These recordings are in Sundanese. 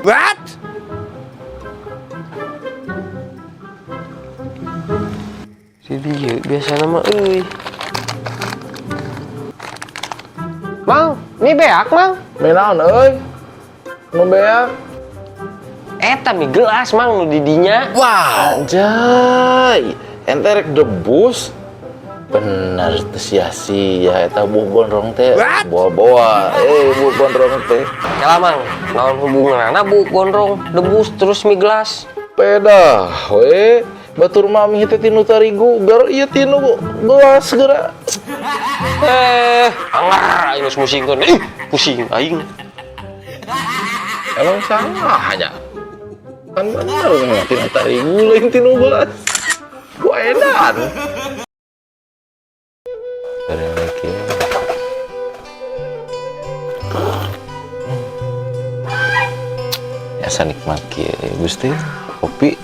What? Si dia biasa nama euy. Mang, ini beak, Mang. Mie naon euy? Nu beak. Eta mie gelas, Mang, nu di dinya. Wow. Anjay, ente rek debus. Bener teu sia-sia eta buah gondrong teh. Bawa-bawa, buah gondrong teh. Kela, Mang, naon hubunganna buuk gondrong, debus terus mie gelas? Pedah we, batur mami teh tinu tarigu, gar ieu tinu gelas geura. Anggar aing geus musingkeun. Ih, pusing aing. Emang salah nya? Kan bener mah tinu tarigu lain tinu gelas. Gua edan. Ada lagi. Asa nikmat kieu Gusti, kopi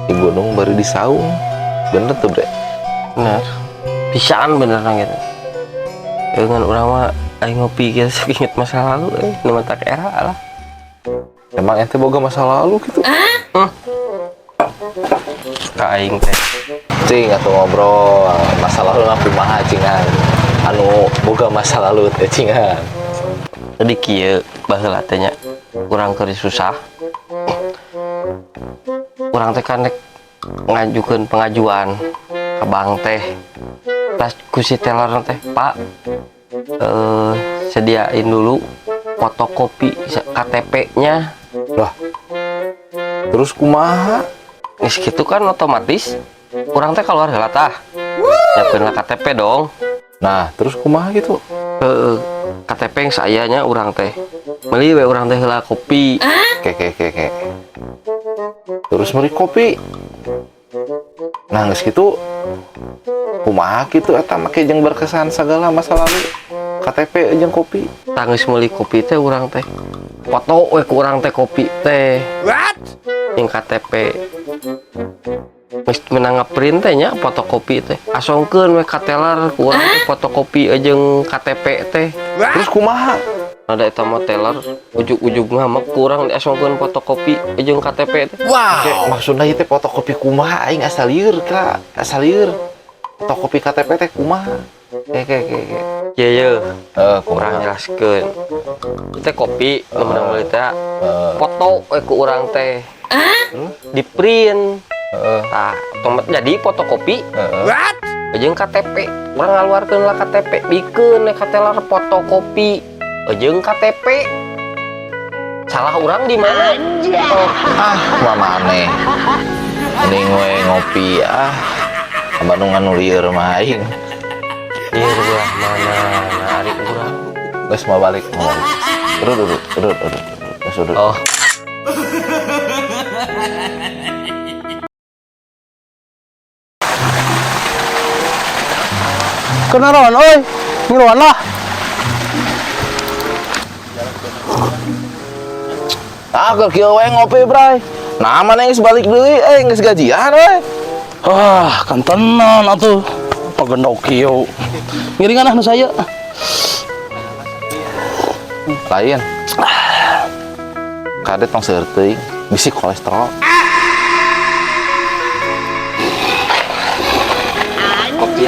di gunung baru di saung. Bener tuh, Bre? Bener. Pisan bener nang gitu. Dengan urang mah aing ngopi kieu sok inget masa lalu euy, nu matak era lah. Emang ente boga masa lalu gitu? Ka aing teh. Cing atuh ngobrol masa lalu mah kumaha cingan. Anu boga masa lalu teh cingan. Jadi kieu baheula teh nya urang keur susah. Urang teh kan rek ngajukeun pengajuan ke bank teh. Tas ku si teller teh, "Pak, sediain dulu fotokopi KTP-nya." Lah. Terus kumaha? Geus kitu kan otomatis urang teh keluar heula tah. Nyiapkeun lah KTP dong. Nah, terus kumaha gitu? Heeh, KTP yang sayanya urang teh. Meuli we urang teh heula kopi. Ke ke ke ke. Terus beli kopi. Nah, geus kitu kumaha kitu eta make jeung berkesan segala masa lalu. KTP jeung kopi. Tah geus meuli kopi teh urang teh. Foto we ku urang teh kopi teh. What? Yang KTP. Geus menang ngeprint teh nya fotokopi teh. Asongkeun we ka teller ku urang teh fotokopi jeung KTP teh. Terus kumaha? Ada eta mah teller ujug-ujug ngamek ku urang diasongkeun fotokopi jeung KTP teh. Wow. Oke, maksudna ieu teh fotokopi kumaha aing asa lieur ka, asa lieur. Fotokopi KTP teh kumaha? Ke ke ke ke. Ye ye, Kumaha? Urang jelaskeun. Ieu teh kopi nu meunang meuli teh. Foto we ku urang teh. Di print. Tah, otomatis jadi fotokopi. What? Jeung KTP. Urang ngaluarkeun lah KTP, bikeun we ka teller fotokopi jeung KTP. Salah urang di mana? Oh, Ah, mama aneh. Mending we ngopi ah. Bandung anu lieur mah aing. Lieur belah mana? Nah, ari urang. Geus mau balik, mau balik. Urut urut urut urut. Geus urut. Oh. Kenaron, oi. Ngiluan lah. Ah, keur kieu we ngopi, Bray. Nah, mana geus balik deui, geus gajian we. Ah, kan tenan atuh. Pagendok kieu. Ngiringan ah nu saya. Lain. Kade tong seueur teuing, bisi kolesterol. Kopi.